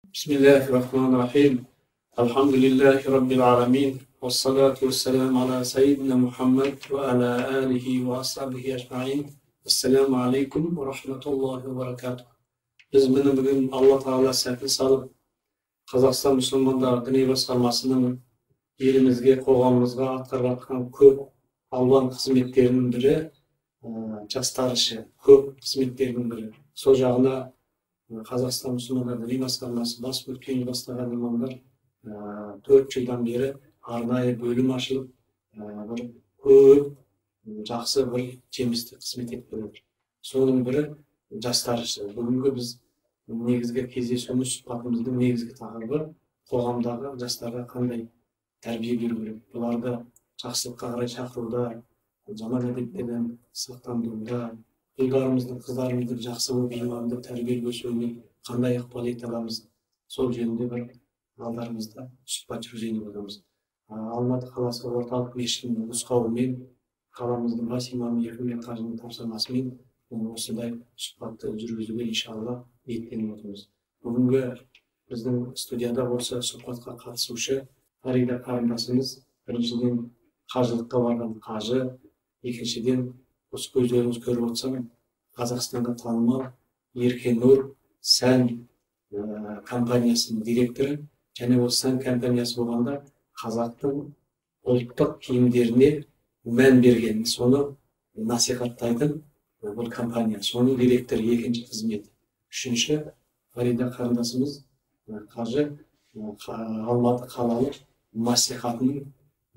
Бисмиллахи-рахмани-рахим. Алхамдулиллахи раббил аламин. Вассалату вассаламу аля сайидина Мухаммад ва аля алихи ва асхабихи ажмаин. Ассаламу алейкум ва рахматуллахи ва баракатух. Біз міне бүгін Алла Тағала сәтін салып, Қазақстан мұсылмандары діни басқармасының елімізге, қоғамымызға атқарып жатқан көп алуан қызметтерінің бірі, жастар ісі, көп қызметтерінің бірі. Сол жағына Қазақстан мұсылмандар діни басқармасы бас өткен бастаған имамдар 4 жылдан бері арнайы бөлім ашылып, бір көп жақсы бір жемісті қызмет етіп келеді. Соның бірі жастар ісі. Бүгінгі біз негізгі кездесуіміз, сұхбатымыздың негізгі тақырыбы қоғамдағы жастарға қандай тәрбие беру керек, бұларды жақсылыққа қарай шақыруда, жаман әдеттерден сақтандыруда, ұлдарымыздың, қыздарымыздың жақсы болып иманды тәрбиелі өсуіне қандай ықпал ете аламыз, сол жөнінде бір алдарымызда сұхбат жүргізейін деп отырмыз. Алматы қаласы орталық мешітінің нұсқауымен, қаламыздың бас имамы Еркінбек қажының тапсырмасымен осындай сұхбатты жүргізуге иншалла ниеттеніп отырмыз. Бүгінгі біздің студияда осы сұхбатқа қатысушы Фарида қарындасымыз біріншіден қажылыққа барған қажы, екіншіден осы көздеріңіз көріп отырсам Қазақстанға танымал Еркенұр сән компаниясының директоры, және осы сән компаниясы болғанда қазақтың ұлттық киімдеріне мән берген, соны насихаттайтын бұл компания, соның директоры, екінші қызметі. Үшінші, Фарида қарындасымыз қажы, Алматы қалалық мәслихатының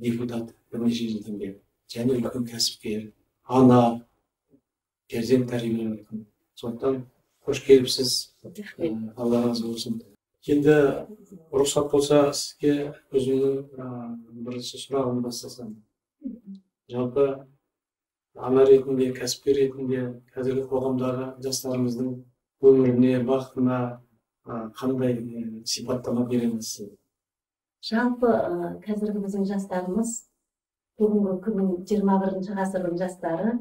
депутаты бірнеше жылдан бері, және үлкен кәсіпкер, ана, перзент тәрбиелеп жатқан. Сондықтан қош келіпсіз, Алла разы болсын. Енді рұқсат болса сізге өзімнің бірінші сұрағымды бастасам. Жалпы ана ретінде, кәсіпкер ретінде қазіргі қоғамдағы жастарымыздың өміріне, бақытына қандай сипаттама береміз? Жалпы қазіргі біздің жастарымыз, бүгінгі күннің 21-ші ғасырдың жастары,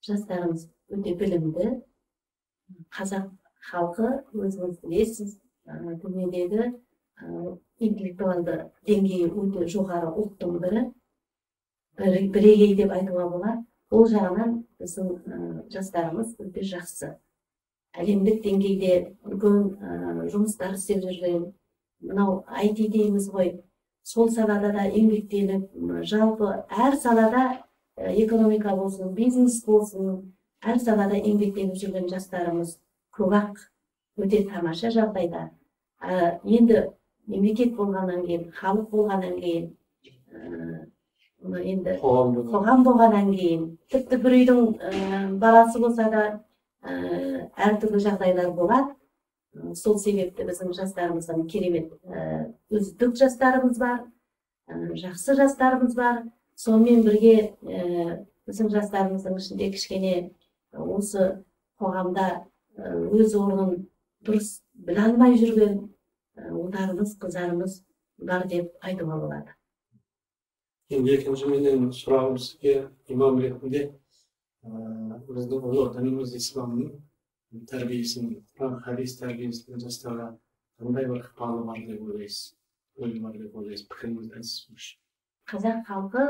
жастарымыз өте білімді. Қазақ халқы, өзіңіз білесіз, дүниедегі интеллектуалды деңгейі өте жоғары ұлттың бірі, бірегей деп айтуға болады. Ол жағынан біздің жастарымыз өте жақсы. Әлемдік деңгейде үлкен жұмыстар істеп жүрген, мынау IT дейміз ғой, сол салада да еңбектеніп, жалпы әр салада, экономика болсын, бизнес болсын, әр салада еңбектеніп жүрген жастарымыз көп-ақ, өте тамаша жағдайда. Енді мемлекет болғаннан кейін, халық болғаннан кейін, енді қоғам болғаннан кейін, тіпті бір үйдің баласы болса да әртүрлі жағдайлар болады. Сол себепті біздің жастарымыздан керемет үздік жастарымыз бар, жақсы жастарымыз бар. Сонымен бірге біздің жастарымыздың ішінде кішкене осы қоғамда өз орнын дұрыс біле алмай жүрген ұлдарымыз, қыздарымыз бар деп айтуға болады. Енді екінші менің сұрағым сізге имам ретінде, біздің ұлы дініміз исламның тәрбиесін, Құран хадис тәрбиесін жастарға қандай бір ықпалы бар деп ойлайсыз, рөлі бар деп ойлайсыз, пікіріңізді айтсаңызшы. Қазақ халқы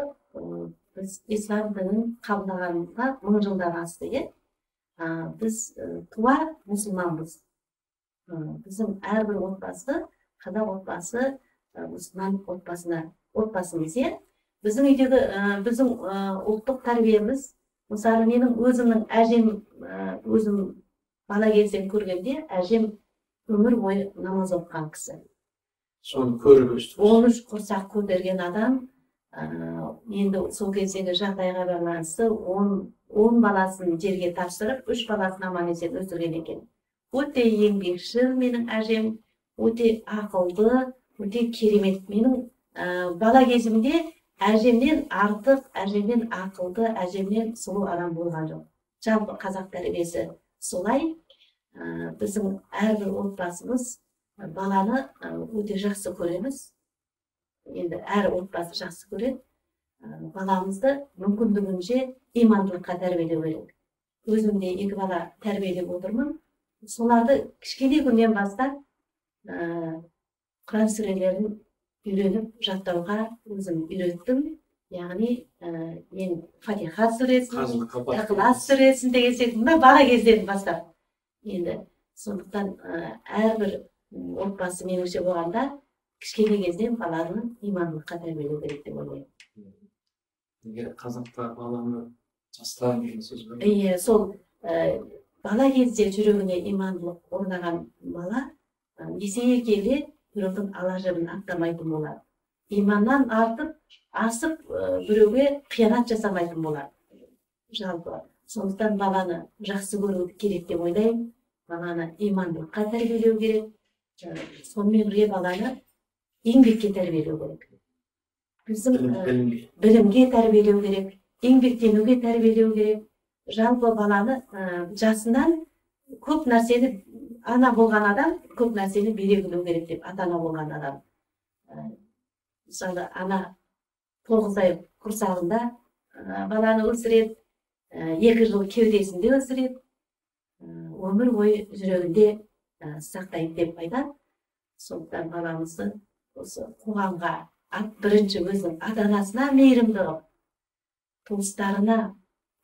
біз ислам дінін қабылдағанымызға 1000 жылдан асты, иә? Біз туа мұсылманбыз. Біздің әрбір отбасы, қазақ отбасы, мұсылман отбасына, отбасымыз, иә? Біздің үйдегі, біздің ұлттық тәрбиеміз, мысалы менің өзімнің әжем, өзім бала кезден көргенде, әжем өмір бойы намаз оқыған кісі. Соны көріп өстіңіз. 13 құрсақ көтерген адам, енді сол кездегі жағдайға байланысты 10 баласын жерге тапсырып, 3 баласын аман есен өсірген екен. Өте еңбекшіл менің әжем, өте ақылды, өте керемет. Менің бала кезімде әжемнен артық, әжемнен ақылды, әжемнен сұлу адам болған жоқ. Жалпы қазақ тәрбиесі солай. Біздің әрбір отбасымыз баланы өте жақсы көреміз. Енді әр отбасы жақсы көреді. Баламызды мүмкіндігінше имандылыққа тәрбиелеу керек. Өзім де 2 бала тәрбиелеп отырмын. Соларды кішкене күннен бастап Құран сүрелерін үйреніп жаттауға өзім үйреттім. Яғни мен Фатиха сүресін, Ықылас сүресін деген секілді мына бала кезден бастап. Енді сондықтан әрбір отбасы меніңше болғанда кішкене кезден баланы имандылыққа тәрбиелеу керек деп ойлаймын. Неге қазақта баланы жастан деген сөз бар? Иә, сол бала кезде жүрегіне имандылық орнаған бала есейе келе біреудің ала жібін аттамайтын болады. Иманнан артып, асып, біреуге қиянат жасамайтын болады. Жалпы сондықтан баланы жақсы көру керек деп ойлаймын. Баланы имандылыққа тәрбиелеу керек. Сонымен бірге баланы еңбекке тәрбиелеу керек. Біздің білімге тәрбиелеу керек, еңбектенуге тәрбиелеу керек. Жалпы баланы жасынан көп нәрсені, ана болған адам көп нәрсені бере білу керек деп, ата-ана болған адам. Мысалы, ана 9 ай құрсағында баланы өсіреді, 2 жыл кеудесінде өсіреді, өмір бойы жүрегінде сақтайды деп айтады. Сондықтан баламызды осы қоғамға, бірінші өзінің ата-анасына мейірімді қылып, туыстарына,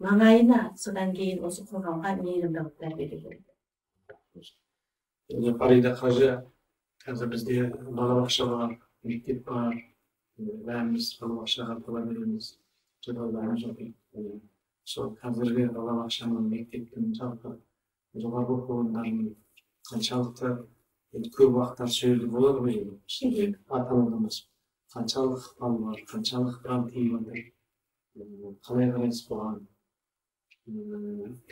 маңайына, содан кейін осы қоғамға мейірімді қылып тәрбиелеу керек. Енді Фарида қажы, қазір бізде балабақша бар, мектеп бар, бәріміз балабақшаға бала береміз, балаларымыз оқиды. Сол қазіргі балабақшаның, мектептің, жалпы жоғарғы оқу орындарының қаншалықты, енді көп уақыттар сөйлеуге болады ғой енді, ата-анадан басып, қаншалық ықпалы бар, қаншалық ықпал тиіп жатыр, қалай қарайсыз бұған?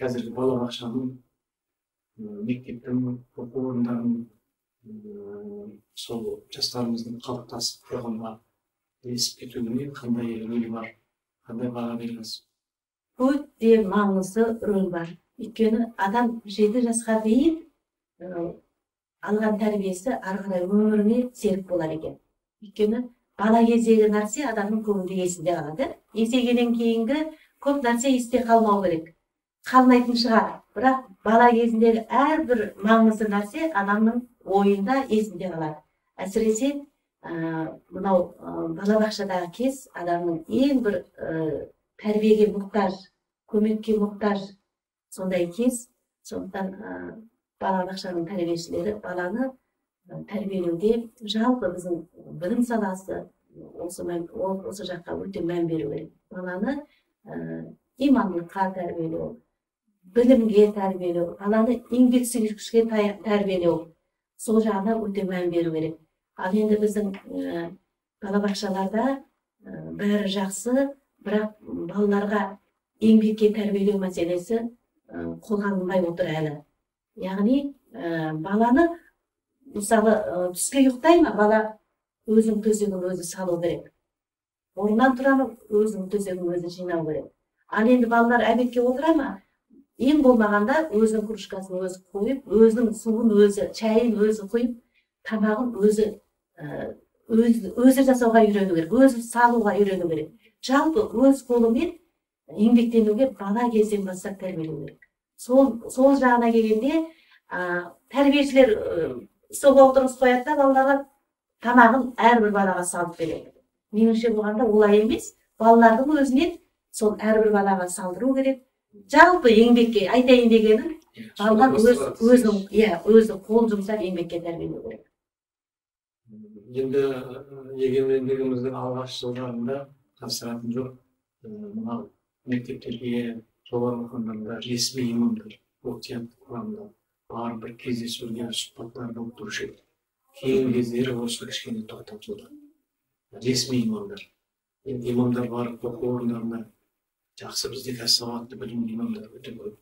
Қазіргі балабақшаның, мектептің, оқу орындарының сол жастарымыздың қалыптасып қоғамға ілесіп кетуіне қандай рөлі бар, қандай баға бересіз? Өте маңызды рөл бар. Өйткені адам 7 жасқа дейін алған тәрбиесі ары қарай өміріне серік болар екен. Өйткені бала кездегі нәрсе адамның көңілінде есінде қалады. Есейгеннен кейінгі көп нәрсе есте қалмау керек. Қалмайтын шығар. Бірақ бала кезіндегі әрбір маңызды нәрсе адамның ойында есінде қалады. Әсіресе мынау балабақшадағы кез адамның ең бір тәрбиеге мұқтаж, көмекке мұқтаж сондай кез. Сондықтан балабақшаның тәрбиешілері баланы тәрбиелеуде жалпы біздің білім саласы осы жаққа өте мән беру керек. Баланы имандылыққа тәрбиелеу, білімге тәрбиелеу, баланы еңбексүйгіштікке тәрбиелеу, сол жағына өте мән беру керек. Ал енді біздің балабақшаларда бәрі жақсы, бірақ балаларға еңбекке тәрбиелеу мәселесі қолға алынбай отыр әлі. Яғни баланы, мысалы, түске ұйықтай ма, бала өзінің төсегін өзі салу керек. Орнынан тұра ма, өзінің төсегін өзі жинау керек. Ал енді балалар обедке отыра ма, ең болмағанда өзінің кружкасын өзі қойып, өзінің суын өзі, шайын өзі құйып, тамағын өзі жасауға үйрену керек, өзі салуға үйрену керек. Жалпы өз қолымен еңбектенуге бала кезден бастап тәрбиелеу керек. Сол жағына келгенде тәрбиешілер столға отырғызып қояды да балаларға тамағын әрбір балаға салып береді. Меніңше болғанда олай емес, балалардың өзінен сол әрбір балаға салдыру керек. Жалпы еңбекке айтайын дегенім, балалар өзі қол жұмсап еңбекке тәрбиелеу керек. Енді егемендігіміздің алғашқы жылдарында жасыратын жоқ, мынау мектептерге, жоғарғы оқу орындарында ресми имамдар, октябрь құрамында бар бір кездесулер, сұхбаттар болып тұрушы еді. Кейінгі кездері осы кішкене тоқтатылды. Ресми имамдар. Енді имамдар барып оқу орындарына, жақсы бізде қазір сауатты білімді имамдар өте көп,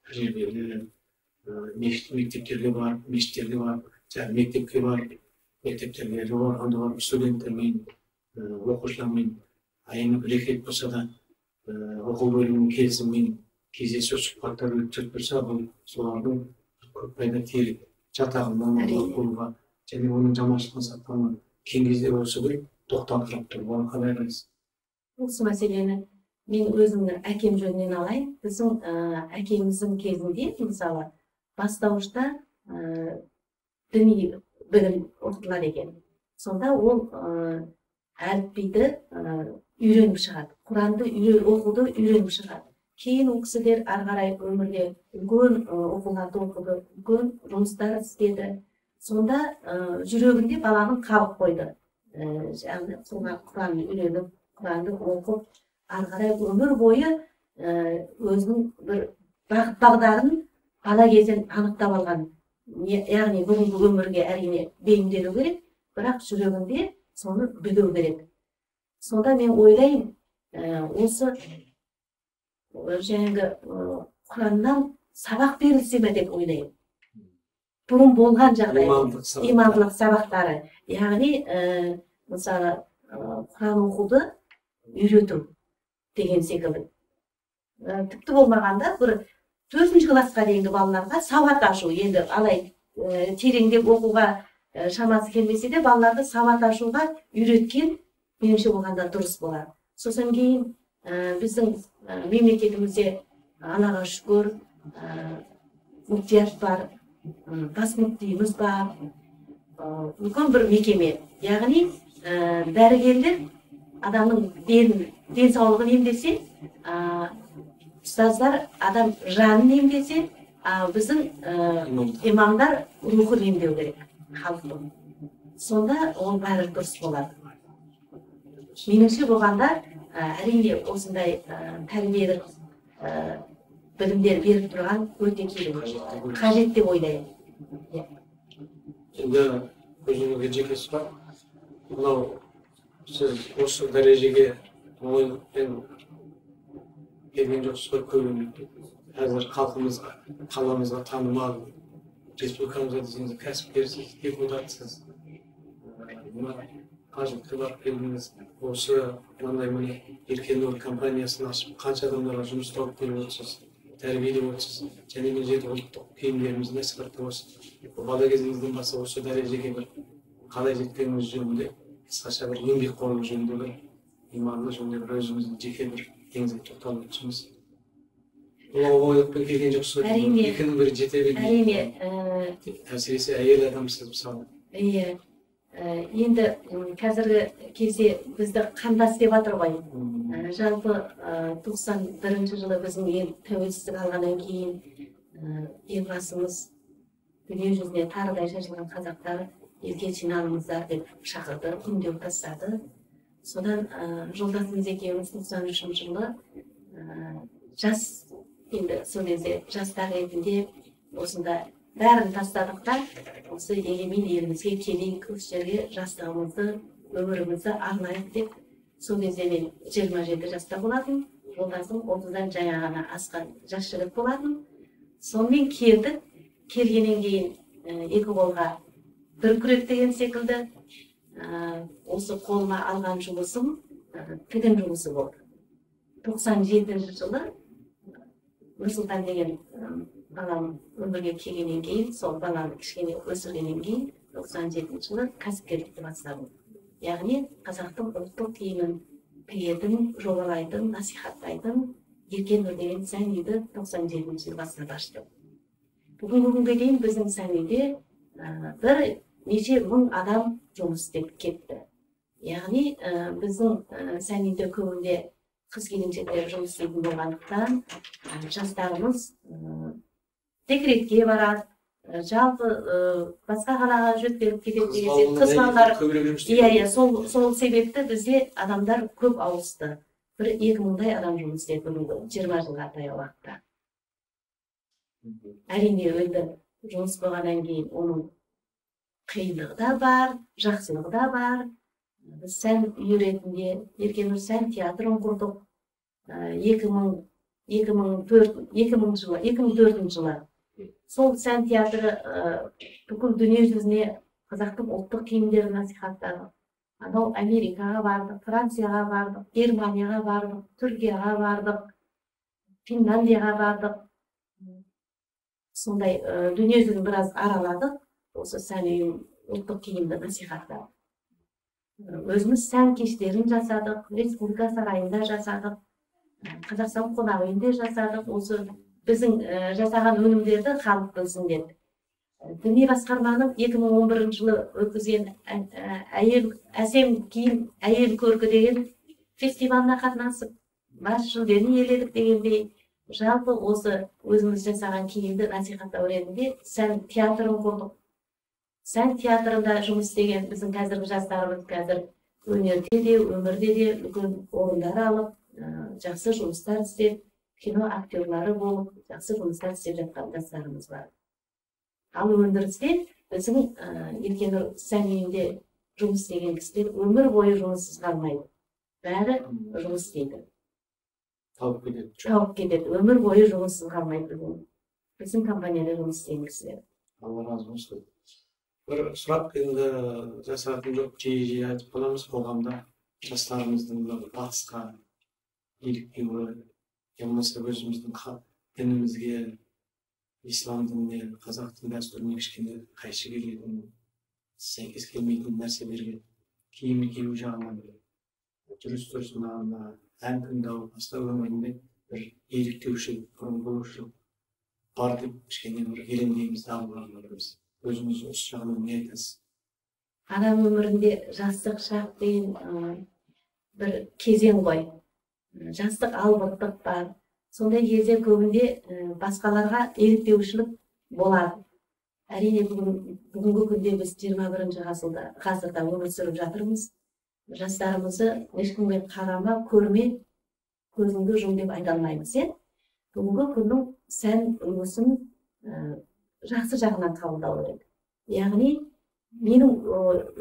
тәжірибелі, мектептерге барып, мешіттерге барып, мектепке барып, мектептерге, жоғарғы оқу барып, студенттермен, оқушылармен айына бір екі рет болса да оқу бөлімінің келісімімен кездесу сұхбаттар өткізіп тұрса, бұл солардың көп пайда тиер жатағынан болуға және оның жаманшылығын сақтауына. Кейінгі кезде осы бір тоқтап тұр. Бұған қалай қарайсыз? Осы мәселені мен өзімнің әкем жөнінен алайын. Біздің әкеміздің кезінде, мысалы, бастауышта діни білім оқытылады екен. Сонда ол әліпбиді үйреніп шығады, Құранды оқуды үйреніп шығады. Кейін ол кісілер ары қарай өмірде үлкен оқуларды оқыды, үлкен жұмыстар істеді. Сонда жүрегінде баланың қалып қойды. Яғни Құранды үйреніп, Құранды оқып, ары қарай өмір бойы өзінің бір бағыт бағдарын бала кезден анықтап алған. Яғни бүгінгі өмірге әрине бейімделу керек, бірақ жүрегінде соны білу керек. Сонда мен ойлаймын, осы жаңағы Құраннан сабақ берілсе ме деп ойлаймын. Бұрын болған жағдай имандылық сабақтары, яғни мысалы Құран оқуды үйрету деген секілді. Тіпті болмағанда бір 4-ші классқа дейінгі балаларға сауат ашу, енді алай тереңдеп оқуға шамасы келмесе де балаларды сауат ашуға үйреткен меніңше болғанда дұрыс болады. Сосын кейін біздің мемлекетімізде Аллаға шүкір мүфтият бар, бас мүфтиіміз бар, үлкен бір мекеме. Яғни дәрігерлер адамның денсаулығын емдесе, ұстаздар адам жанын емдесе, біздің имамдар рухын емдеу керек халықтың. Сонда ол бәрі дұрыс болады. Меніңше болғанда әрине осындай тәрбиелік білімдер беріп тұрған өте керек, қажет деп ойлаймын. Енді өзіңізге жеке сұрақ, мынау сіз осы дәрежеге оңайлықпен келген жоқсыз ғой, көбіне қазір халқымызға, қаламызға танымал, республикамызға десеңіз кәсіпкерсіз, депутатсыз, мына қажылыққа барып келдіңіз, осы мынандай міне Еркенұр компаниясын ашып қанша адамдарға жұмыс тауып беріп отырсыз, тәрбиелеп отырсыз, және мына жерде ұлттық киімдерімізді насихаттап отырсыз. Бала кезіңізден бастап осы дәрежеге бір қалай жеткеніңіз жөнінде қысқаша бір еңбекқорлық жөнінде бір иманды жөнінде бір өзіңіздің жеке бір неңізге тоқталып өтсеңіз. Бұл оңайлықпен келген жоқсыз ғой, екінің бірі жете бермейді. Әрине. Әсіресе әйел адамсыз мысалы. Иә. Енді қазіргі кезде бізді қандас деп жатыр ғой. Жалпы 91 жылы біздің ел тәуелсіздік алғаннан кейін Елбасымыз дүние жүзіне тарыдай шашылған қазақтар елге жиналыңыздар деп шақырды, үндеу тастады. Содан жолдасымыз екеуміз 93 жылы жас, енді сол кезде жастар ретінде осында бәрін тастадық та, осы егемен елімізге келейік, осы жерге жастығымызды, өмірімізді арнайық деп. Сол кезде мен 27 жаста болатын, жолдасым 30-дан жаңа ғана асқан жас жігіт болатын. Сонымен келдік. Келгеннен кейін екі қолға бір күрек деген секілді осы қолыма алған жұмысым тігін жұмысы болды. 97 жылы Нұрсұлтан деген балам өмірге келгеннен кейін, сол баланы кішкене өсіргеннен кейін 97 жылы кәсіпкерлікті бастадым. Яғни қазақтың ұлттық киімін тігетін, жобалайтын, насихаттайтын Еркенұр деген сән үйді 97 жылы бастап аштым. Бүгінгі күнге дейін біздің сән үйде бірнеше мың адам жұмыс істеп кетті. Яғни біздің сән үйде көбінде қыз келіншектер жұмыс істейтін болғандықтан жастарымыз декретке барады, жалпы басқа қалаға жөткеліп кетеді деген сияқты. Қыз балалар иә, сол себепті бізде адамдар көп ауысты. Бір 2000-дай адам жұмыс істеді бүгінгі 20 жылға таяу уақытта. Әрине енді жұмыс болғаннан кейін оның қиындығы да бар, жақсылығы да бар. Біз сән үйі ретінде Еркенұр сән театрын құрдық. 2004 жылы. Сол сән театры бүкіл дүние жүзіне қазақтың ұлттық киімдерін насихаттады. Анау Америкаға бардық, Францияға бардық, Германияға бардық, Түркияға бардық, Финляндияға бардық. Сондай дүние жүзін біраз араладық. Осы сән үйін ұлттық киімді насихаттадық. Өзіміз сән кештерін жасадық, Республика сарайында жасадық, Қазақстан қонақ үйінде жасадық. Осы біздің жасаған өнімдерді халық білсін деп. Діни басқарманың 2011 жылы өткізген әйел әсем киім әйел көркі деген фестивалына қатынасып, бас жүлдені иеледік дегендей, жалпы осы өзіміз жасаған киімді насихаттау ретінде сән театрын құрдық. Сән театрында жұмыс істеген біздің қазіргі жастарымыз қазір өнерде де, өмірде де үлкен орындар алып, жақсы жұмыстар істеп, кино актерлары болып, жақсы жұмыстар істеп жатқан жастарымыз бар. Ал өндірісте біздің Еркенұр сән үйінде жұмыс істеген кісілер өмір бойы жұмыссыз қалмайды. Бәрі жұмыс істейді. Тауып кетеді. Тауып кетеді. Өмір бойы жұмыссыз қалмайды біздің компанияда жұмыс істеген кісілер. Алла разы болсын. Бір сұрақ енді жасыратын жоқ, жиі-жиі айтып қаламыз, қоғамда жастарымыздың батысқа еліктеуі, болмаса өзіміздің дінімізге, ислам дініне, қазақ тіл дәстүріне кішкене қайшы келетін, сәйкес келмейтін нәрселерге киім кию жағынан, жүріс тұрысына, ән тыңдау, басқа өмірінде бір еліктеушілік, бұрын бар деп кішкене бір елеңдейміз, дағдыларымыз. Өзіңіз осы жағынан не айтасыз? Адам өмірінде жастық шақ деген бір кезең ғой. Жастық албырттық бар. Сондай кезде көбінде басқаларға еліктеушілік болады. Әрине, бүгінгі күнде біз 21-ші ғасырда өмір сүріп жатырмыз. Жастарымызды ешкімге қарама, көрме, көзіңді жұм деп айта алмаймыз. Бүгінгі күннің сән үлгісін жақсы жағынан қабылдау керек. Яғни, менің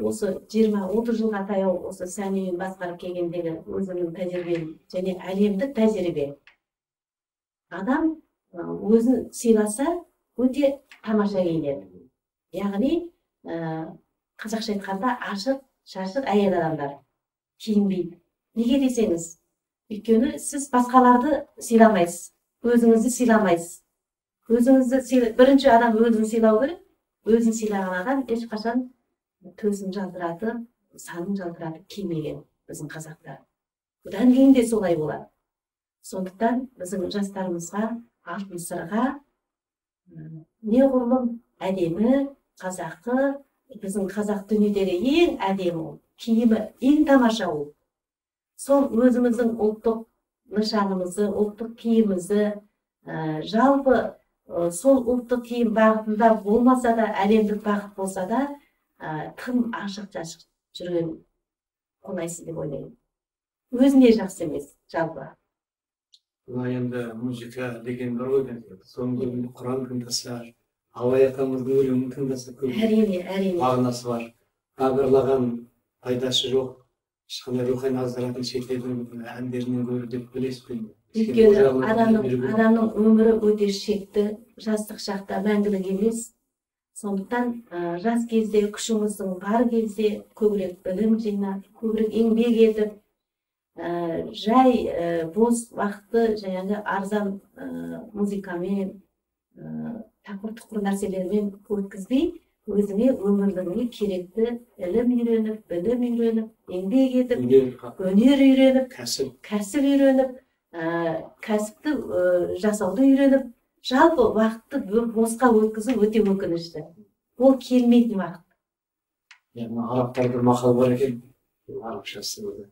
осы 20-30 жылға таяу осы сән үйін басқарып келгендегі өзімнің тәжірибем және әлемдік тәжірибе. Адам өзін сыйласа, өте тамаша киінеді. Яғни, қазақша айтқанда ашық, шашық әйел адамдар киінбейді. Неге десеңіз, өйткені сіз басқаларды сыйламайсыз, өзіңізді сыйламайсыз. Өзіңізді бірінші адам өзін сыйлау керек. Өзін сыйлаған адам ешқашан төсін жалтыратып, санын жалтыратып кимеген біздің қазақтар. Бұдан кейін де солай болады. Сондықтан біздің жастарымызға алтын сырға неғұрлым әдемі, қазақы, біздің қазақ дүниедегі ең әдемі ол, киімі ең тамаша ол. Сол өзіміздің ұлттық нышанымызды, ұлттық киімімізді, жалпы сол ұлттық киім бағытында болмаса да, әлемдік бағыт болса да, тым ашық-шашық жүрген қолайсыз деп ойлаймын. Өзіне жақсы емес, жалпы. Мына енді музыка деген бар ғой, соның көбінде Құран тыңдаса, Абай атамыздың өлеңін тыңдаса көп. Әрине, әрине. Мағынасы бар. Дабырлаған пайдасы жоқ, ешқандай рухани аздыратын шетелдің әндерінен гөрі деп білесіз бе? Өйткені адамның өмірі өте шекті, жастық шақта мәңгілік емес. Сондықтан жас кезде, күшіңіздің бар кезде көбірек білім жинап, көбірек еңбек етіп, жай бос уақытты жаңағы арзан музыкамен, тақыр-тұқыр нәрселермен өткізбей, өзіңе өмірлігіңе керекті ілім үйреніп, білім үйреніп, еңбек етіп, өнер үйреніп, кәсіп үйреніп, кәсіпті жасауды үйреніп, жалпы уақытты босқа өткізу өте өкінішті. Ол келмейтін уақыт. Арабтарда бір мақал бар екен, арабшасы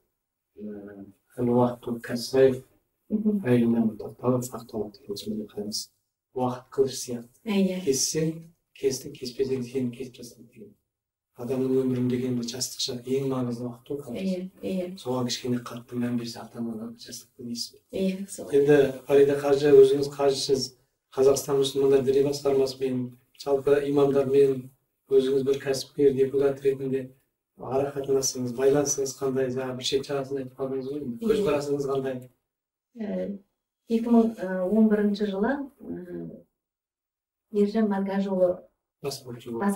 уақыт қылыш сияқты. Кессең, кестің, кеспесең сені кесіп тастайды деген. Адамның өміріндегі енді жастық шақ ең маңызды уақыт қой. Соған кішкене қатты мән берсе, ата-аналар жастықты дейсіз. Енді Фарида қажы, өзіңіз қажысыз, Қазақстан мұсылмандар діни басқармасымен, жалпы имамдармен, өзіңіз бір кәсіпкер, депутат ретінде ара қатынасыңыз, байланысыңыз қандай? Жаңа бір шет жағасын айтып қалдыңыз ғой, көзқарасыңыз қандай? 2011 жылы Ержан Марғажыұлы бас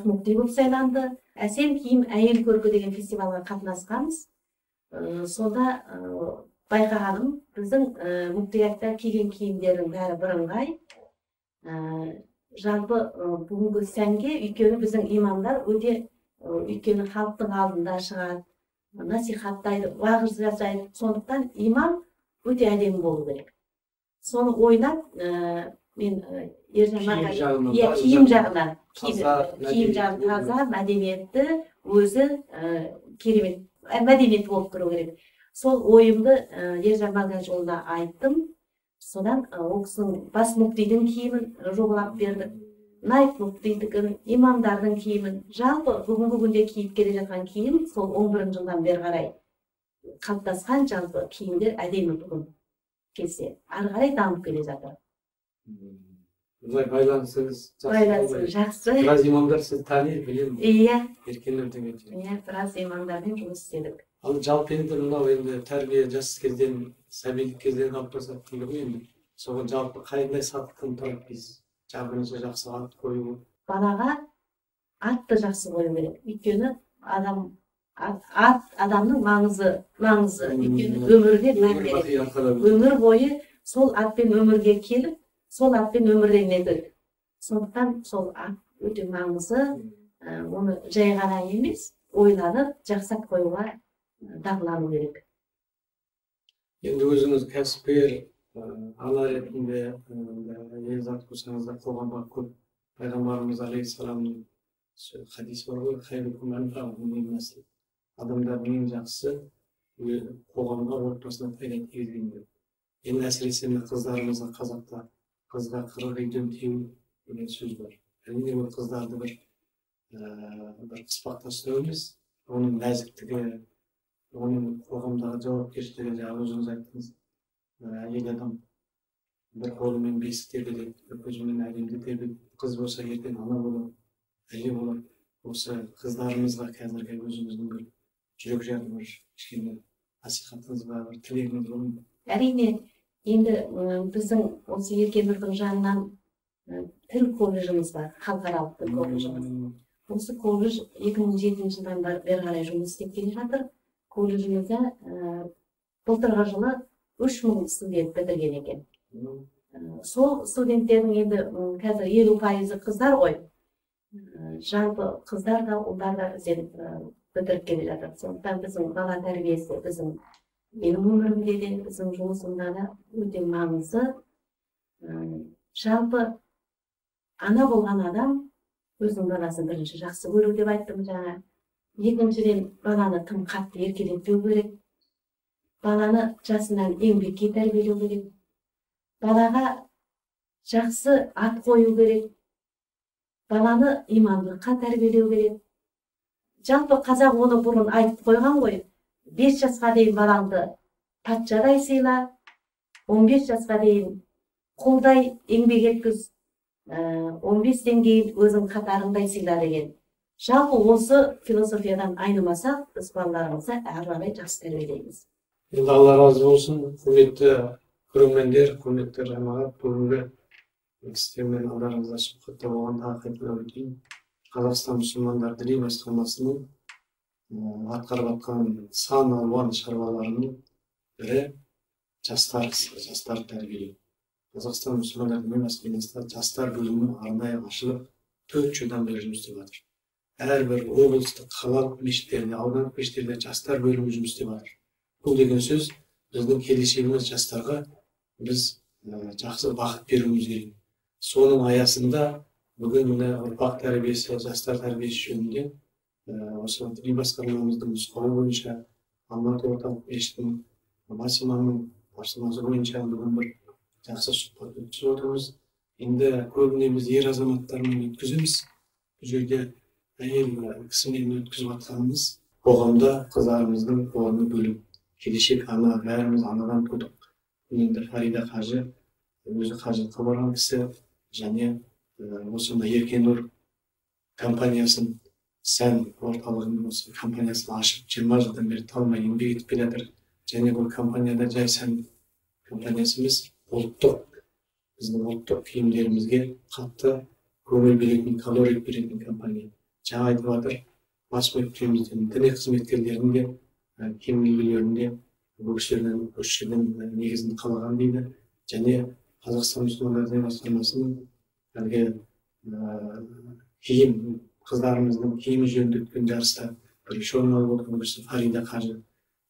мүфти болып сайланды. Әсем киім әйел көркі деген фестивальға қатынасқанбыз. Сонда байқағаным, біздің мүфтиятта киген киімдердің бәрі бірыңғай. Жалпы бүгінгі сәнге, өйткені біздің имамдар өте, өйткені халықтың алдында шығады, насихаттайды, уағыз жасайды. Сондықтан имам өте әдемі болу керек. Соны ойлап, мен Ержан Марғажы, киім жағынан, Киім жағы таза, мәдениетті, өзі керемет, мәдениетті болып тұру керек. Сол ойымды Ержан Малғажыұлына айттым. Содан ол кісінің бас мүфтидің киімін жобалап бердік. Найб мүфтидікін, имамдардың киімін, жалпы бүгінгі күнде киіп келе жатқан киім сол 11 жылдан бері қарай қалыптасқан жалпы киімдер әдемі бүгін келсе, ары қарай дамып келе жатыр. Бұлай байланысыңыз жақсы. Біраз имамдар сізді таниды, білемін. Иә. Еркенұр деген. Иә, біраз имамдармен жұмыс істедік. Ал жалпы енді мынау енді тәрбие жас кезден, сәбилік кезден қалыптасады дейді ғой енді. Соған жалпы қандай сатыдан тұрады дейсіз? Бірінші жақсы ат қою. Балаға атты жақсы қою керек. Өйткені адам ат адамның маңызы, өйткені өмірде мән береді. Өмір бойы сол атпен өмірге келіп, сол атпен өмірден кетеді. Сондықтан сол ат өте маңызы, оны жай ғана емес, ойланып жақсы ат қоюға дағдылану керек. Енді өзіңіз кәсіпкер, ана ретінде ел зат болсаңыз да қоғамға көп пайғамбарымыз алейхиссаламның хадисі бар ғой, хайрукум анфаухум линнас, адамдардың ең жақсысы қоғамға, отбасына пайда тигізген деп. Енді әсіресе мына қыздарымызға қазақта қызға 40 үйден тыю деген сөз бар. Әрине ол қыздарды бір қыспақта ұстау емес, оның нәзіктігі, оның қоғамдағы жауапкершілігі, жаңа өзіңіз айттыңыз, әйел адам бір қолымен бесік тербетеді, бір көзімен әлемді тербетеді. Қыз болса ертең ана болады, әже болады. Осы қыздарымызға қазіргі өзіңіздің бір жүрек жарды бір кішкене насихатыңыз бар, бір тілегіңіз бар ма? Әрине, енді біздің осы Еркенұрдың жанынан тіл колледжіміз бар, халықаралық тіл колледжіміз. Осы колледж 2007 жылдан бері қарай жұмыс істеп келе жатыр. Колледжімізде былтырғы жылы 3000 студент бітірген екен. Сол студенттердің енді қазір 50% қыздар ғой. Жалпы қыздар да, ұлдар да ізденіп бітіріп келе жатыр. Сондықтан біздің бала тәрбиесі біздің менің өмірімде де, біздің жұмысымда да өте маңызды. Жалпы ана болған адам өзінің баласын бірінші жақсы көру деп айттым жаңа. Екіншіден, баланы тым қатты еркелетпеу керек. Баланы жасынан еңбекке тәрбиелеу керек. Балаға жақсы ат қою керек. Баланы имандылыққа тәрбиелеу керек. Жалпы қазақ оны бұрын айтып қойған ғой. 5 жасқа дейін балаңды патшадай сыйла, 15 жасқа дейін қолдай еңбек еткіз, 15-тен кейін өзің қатарыңдай сыйла деген. Жалпы осы философиядан айнымасақ, біз балаларымызды әрі қарай жақсы тәрбиелейміз. Енді Алла разы болсын, құрметті көрермендер, құрметті жамағат, бүгінгі сіздермен алдарыңызда сұхбатта болған тағы қайталап өтейін. Қазақстан мұсылмандар діни басқармасының атқарып жатқан сан алуан шаруаларының бірі жастар тәрбиелеу. Қазақстан мұсылмандар діни басқармасында жастар бөлімі арнайы ашылып, 4 жылдан бері жұмыс істеп жатыр. Әрбір облыстық, қалалық мешіттерде, аудандық мешіттерде жастар бөлімі жұмыс істеп жатыр. Бұл деген сөз, біздің келешегіміз жастарға біз жақсы бағыт беруіміз керек. Соның аясында бүгін міне ұрпақ тәрбиесі, жастар тәрбиесі жөнінде осы діни басқармамыздың нұсқауы бойынша Алматы орталық мешітінің бас имамының тапсырмасы бойынша бүгін бір жақсы сұхбат өткізіп отырмыз. Енді көбіне біз ер азаматтармен өткіземіз. Бұл жерде әйел кісімен өткізіп жатқанымыз қоғамда қыздарымыздың орны бөлек. Келешек ана, бәріміз анадан тудық. Енді Фарида қажы өзі қажылыққа барған кісі және осы Еркенұр компаниясын, сән орталығының осы компаниясын ашып 20 жылдан бері талмай еңбек етіп келе жатыр. Және бұл компанияда жай сән компаниясы емес, ұлттық, біздің ұлттық киімдерімізге қатты көңіл бөлетін, колорит беретін компания. Жаңа айтып жатыр, бас мүфтиіміздің, діни қызметкерлерінің де киім үлгілерінде бұл кісілерден негізін қалаған дейді. Және Қазақстан мұсылмандар діни басқармасының әлгі киім, қыздарымыздың киімі жөнінде өткен жарыста бірінші орын алып отырған кісі Фарида қажы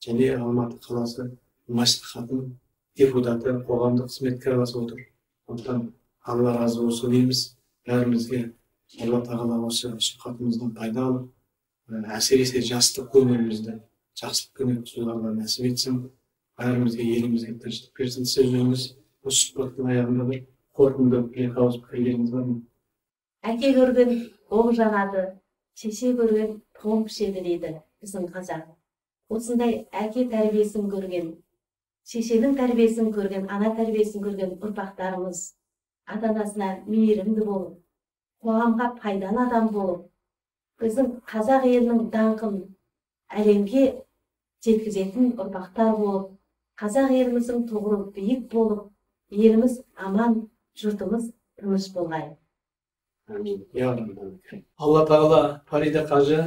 және Алматы қаласы мәслихатының депутаты, қоғамдық қызметкер аласы отыр. Сондықтан Алла разы болсын дейміз. Бәрімізге Алла тағала осы сұхбатымыздан пайда алып, әсіресе жастық өмірімізді жақсылықпен өткізуді Алла нәсіп етсін. Бәрімізге, елімізге тыныштық берсін. Сіз өзіңіз осы сұхбаттың аяғында бір қорытынды бір екі ауыз пікірлеріңіз бар ма? Әке көрген оқ жанады, шеше көрген тон пішеді дейді біздің қазақ. Осындай әке тәрбиесін көрген, шешенің тәрбиесін көрген, ана тәрбиесін көрген ұрпақтарымыз ата-анасына мейірімді болып, қоғамға пайдалы адам болып, біздің қазақ елінің даңқын әлемге жеткізетін ұрпақтар болып, қазақ еліміздің тұғыры биік болып, еліміз аман, жұртымыз тыныш болғай. Әмин. Я Рабби. Алла тағала, Фарида қажы,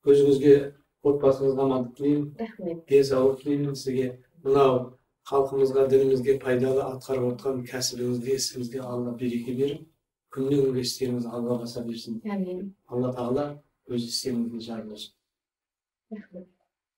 өзіңізге, отбасыңызға амандық тілеймін. Рахмет. Денсаулық тілеймін сізге. Мынау халқымызға, дінімізге пайдалы атқарып отқан кәсібіңізге, ісіңізге Алла береке беріп, күннен күнге істеріңіз алға баса берсін. Әмин. Алла тағала өз істеріңізге жар болсын. Рахмет.